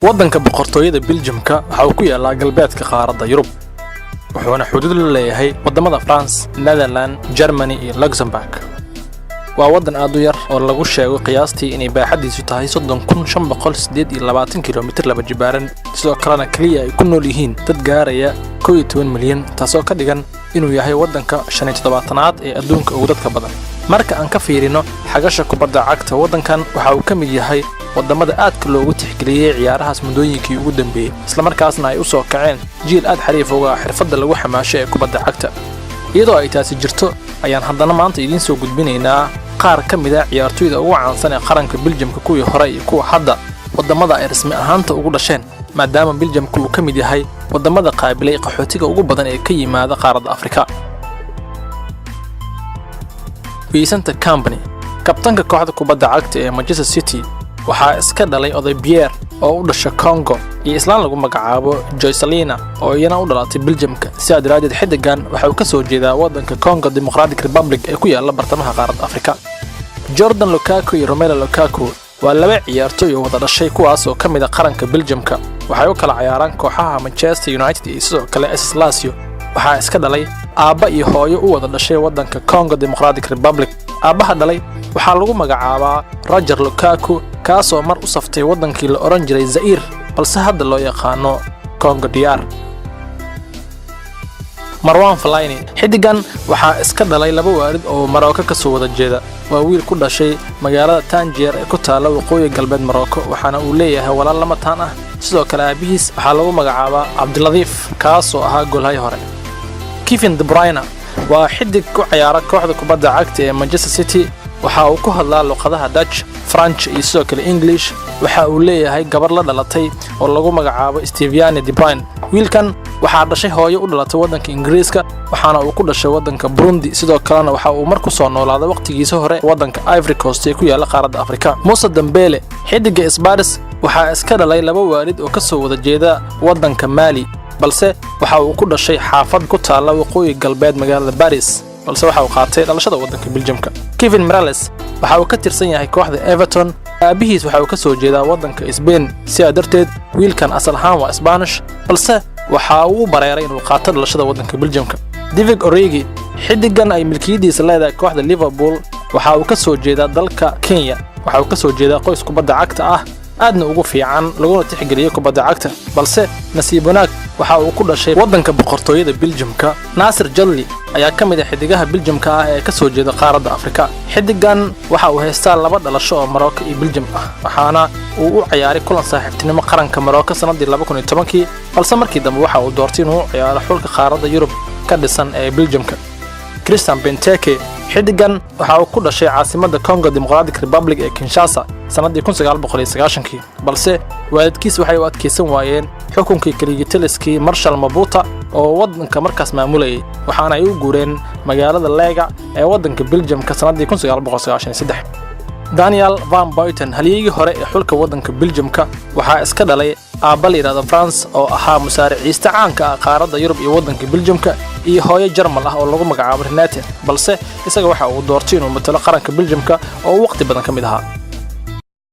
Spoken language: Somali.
Waddanka Boqortooyada Biljamka waxa uu ku yaallaa galbeedka qaaradda Yurub, wuxuuna xuduud la leeyahay waddamada France, Netherland, Germany iyo Luxembourg. Waa waddan aad u yar oo lagu sheego qiyaastii inay baaxaddiisu tahay 30,528 kilomitir laba jibaaran, sidoo kalena keliya ay ku nool yihiin dad gaaraya 11 milyan, taasoo ka dhigan inuu yahay waddanka 75aad ee adduunka ugu dadka badan. Marka aan ka fiirino xagasha kubadda cagta, waddankan waxa uu ka mid yahay waddamada aadka loogu tixgeliyey ciyaarahaas muddooyinkii ugu dambeeyey, islamarkaasna ay u soo kaceen jiil aad xariif uga ah xirfadda lagu xamaasho ee kubadda cagta. Iyadoo ay taasi jirto ayaan haddana maanta idiin soo gudbinaynaa qaar ka mid ah ciyaartoyda ugu caansan ee qaranka Biljamka, kuwii hore iyo kuwa hadda, waddamada ay rasmi ahaanta ugu dhasheen, maadaama Biljamka uu ka mid yahay waddamada qaabilay qaxootiga ugu badan ee ka yimaada qaaradda Afrika. Vincent Kompany, kabtanka kooxda kubadda cagta ee Manchester City, waxaa iska dhalay oday Pierre oo u dhasha Congo iyo islaan lagu magacaabo Joycelina oo iyana u dhalatay Biljamka. Sidaa daraaddeed, xiddigan waxa uu ka soo jeedaa waddanka Congo Democratic Republic ee ku yaala bartamaha qaaradda Afrika. Jordan Lukaku iyo Romelu Lukaku waa laba ciyaartoy oo wada dhashay, kuwaas oo ka mid ah qaranka Biljamka. Waxay u kala cayaaraan kooxaha Manchester United iyo sidoo kale SS Lazio. Waxaa iska dhalay aabba iyo hooyo u wada dhashay waddanka Congo Democratic Republic. Aabbaha dhalay waxaa lagu magacaabaa Roger Lukaku, kaasoo mar u saftay waddankii la odhan jiray Zair, balse hadda loo yaqaano Congo DR. Marouane Fellaini, xiddigan waxaa iska dhalay laba waalid oo Maroko ka soo wada jeeda. Waa wiil ku dhashay magaalada Tangier ee ku taalla waqooyi galbeed Maroko, waxaana uu leeyahay walaal lama taan ah. Sidoo kale aabihiis waxaa lagu magacaabaa Cabdiladiif, kaasoo ahaa goolhay hore. Kevin De Bruyne waa xiddig ku ciyaara kooxda kubadda cagta ee Manchester City. Waxa uu ku hadlaa luqadaha Dutch, French iyo sidoo kale English. Waxa uu leeyahay gabar la dhalatay oo lagu magacaabo Stephanie De Bruyne. Wiilkan waxaa dhashay hooyo u dhalatay waddanka Ingiriiska, waxaana uu ku dhashay waddanka Burundi. Sidoo kalena waxa uu mar ku soo noolaaday waqtigiisa hore waddanka Ivory Coast ee ku yaalla qaaradda Afrika. Moussa Dembele, xiddiga Spurs, waxaa iska dhalay laba waalid oo ka soo wada jeeda waddanka Mali, balse waxa uu ku dhashay xaafad ku taalla waqooyi galbeed magaalada Paris, balse waxa uu qaatay dhalashada waddanka Biljamka. Kevin Mirallas waxa uu ka tirsan yahay kooxda Everton. Aabihiis waxa uu ka soo jeedaa waddanka Spain, sidaa darteed wiilkan asal ahaan waa Spanish, balse waxa uu u bareeray inuu qaato dhalashada waddanka Biljamka. Divock Origi, xiddigan ay milkiyadiisa leedahay kooxda Liverpool, waxa uu ka soo jeedaa dalka Kenya. Waxa uu ka soo jeedaa qoys kubadda cagta ah aadna ugu fiican, laguna tixgeliyey kubadda cagta, balse nasiib wanaag waxa uu ku dhashay waddanka Boqortooyada Biljamka. Nacer Chadli ayaa ka mid ah xiddigaha Biljamka ah ee ka soo jeeda qaaradda Afrika. Xiddigan waxa uu haystaa laba dhalasho oo Maroko iyo Biljam ah, waxaana uu u ciyaaray kulan saaxiibtinimo qaranka Maroko sannaddii 2010kii, balse markii dambe waxa uu doortay inuu u ciyaaro xulka qaaradda Yurub ka dhisan ee Biljamka. Christian Benteke, xiddigan waxa uu ku dhashay caasimadda Congo Democratic Republic ee Kinshasa sannaddii 1990kii, balse waalidkiis waxay u adkaysan waayeen xukunkii keligitaliskii Marshal Mobutu oo waddanka markaas maamulayay, waxaana ay u guureen magaalada Leega ee waddanka Biljamka sannaddii 1993. Daniel Van Buyten, halyeygii hore ee xulka waddanka Biljamka, waxaa iska dhalay aabba la yidhahdo France oo ahaa musaariciiste caanka ah qaaradda Yurub iyo waddanka Biljamka, iyo hooyo Jarmal ah oo lagu magacaabo Renate, balse isaga waxa uu doortay inuu matalo qaranka Biljamka oo uu waqti badan ka mid ahaa.